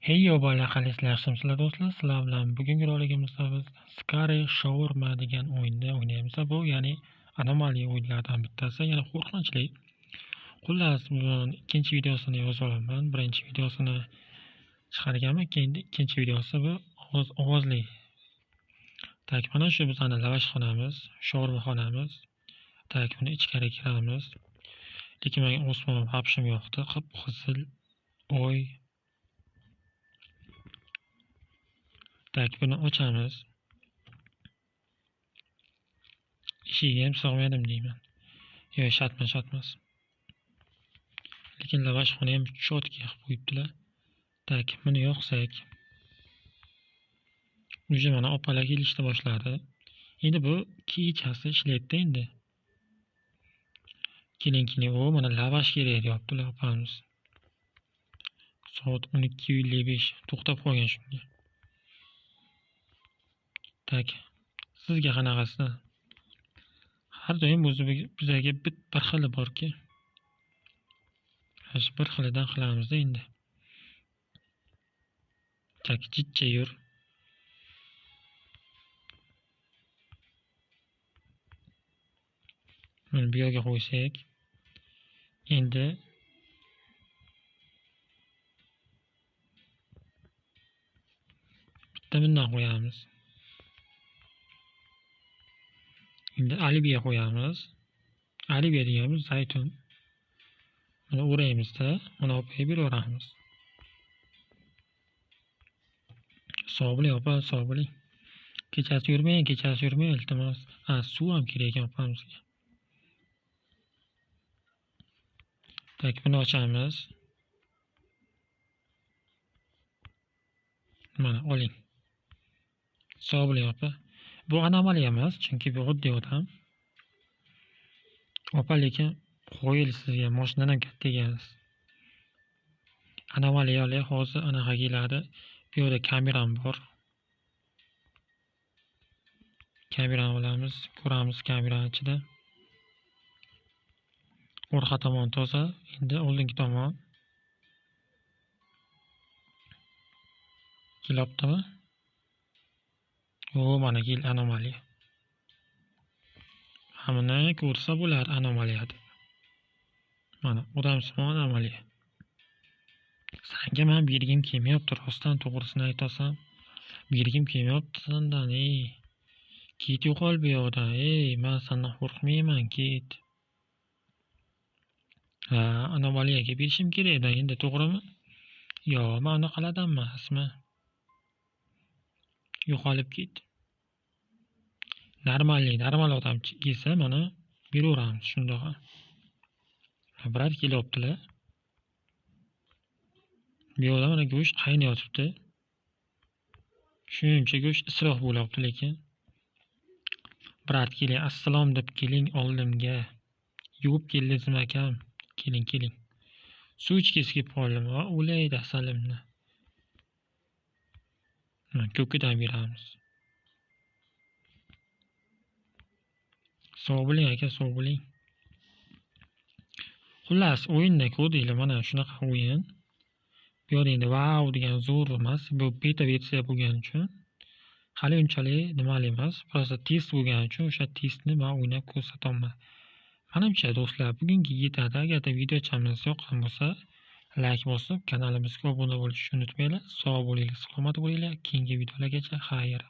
Hey yo bolalar, qalaysizlar, yaxshimisizlar do'stlar? Sizlar bilan bugungi roligimizda biz Scary Shawarma degan o'yinni o'ynaymiz. Bu ya'ni anomaliya o'yinlardan bittasi, ya'ni qo'rqinchli. Xullas, buni ikkinchi videosini yozib olaman. Birinchi videosini chiqarganman, keyin ikkinchi videosi bu ovozli. Tak, mana shu bizning lavashxonamiz, shawarmaxonamiz. Tak, buni ichkari kiramiz. Lekin menga osmon vabshim yoqdi, qip-qizil oy. Tak, buni ochamiz. Eshigiga ham sig'madim deyman. Yo'q, shartmas, shartmas. Lekin lavashxona ham chotki qilib qo'yibdilar. Tak, buni yoqsak. Уже mana opalar kelishni boshladi. Endi bu kechasi ishlaydi endi. Keling, keling, o mana lavash kerak deyaptilar opamiz. Soat 12:55 to'xtab qolgan shunga. Tak, sizga qanaqasi? Har doim o'zi bizga bir xili borki. Shu bir xilidan qilamiz endi. Tak, jitcha yur. Buni bu yerga qo'ysak. Endi bitta bundan qo'yamiz. Endi alibiya qo'yamiz. Alibiya deganimiz zaytun. Buni o'raymizda, buni opaga beraveramiz. Sog' bo'ling opa, sog' bo'ling. Kechasi yurmang, kechasi yurmang, iltimos. Ha, suv ham kerak ekan opamizga. Tak, buni ochamiz. Mana oling. Sog' bo'ling opa. Bu anomaliya emas, chunki bu oddiy odam. Opa, lekin qo'yil sizga, mashinadan ham katta ekansiz. Anomaliyali hozir anaqa keladi. Bu yerda kameram bor. Kamerani olamiz, ko'ramiz kamerani ichida. Orqa tomon toza, endi oldingi tomon. Kelyaptimi? O, mana kel anomaliya. Hamini ko'rsa bo'lar anomaliya deb. Mana odamsimon anomaliya. Sanga men bergim kelmayapti, rostdan to'g'risini aytasam. Bergim kelmayapti sendan, ey. Ket yo'qol bu yoqdan, ey, men sendan qo'rqmayman, ket. Ha, anomaliyaga berishim kerak edi endi, to'g'rimi? Yo'q, men unaqalardan emasman. Yo'qolib ket. Normallik, normal odam kelsa mana beraveramiz shundoq ham. Brat kelyaptilar. Bu yoqda mana go'sht qaynayotibdi. Shuncha go'sht isrof bo'lyapti lekin. Brat keling, assalom deb keling oldimga. Yuvib keldingizmi akam? Keling, keling. Suv ichgisi kelib qoldim, va o'laydi asalimni. Mana ko'kidan beramiz. Sog' bo'ling aka, sog' bo'ling. Xullas, o'yinda ko'rdinglar, mana shunaqa o'yin. Bu yerda endi vau degan zo'r emas, bu beta versiya bo'lgani uchun hali unchalik nimali emas, prosta test bo'lgani uchun o'sha testni men o'ynab ko'rsataman. Menimcha do'stlar, bugungi yetadi. Agarda videochamiz yoqqan bo'lsa, like bosib, kanalimizga obuna bo'lishni unutmanglar. Sog' bo'linglar, salomat bo'linglar. Keyingi videolargacha xayr.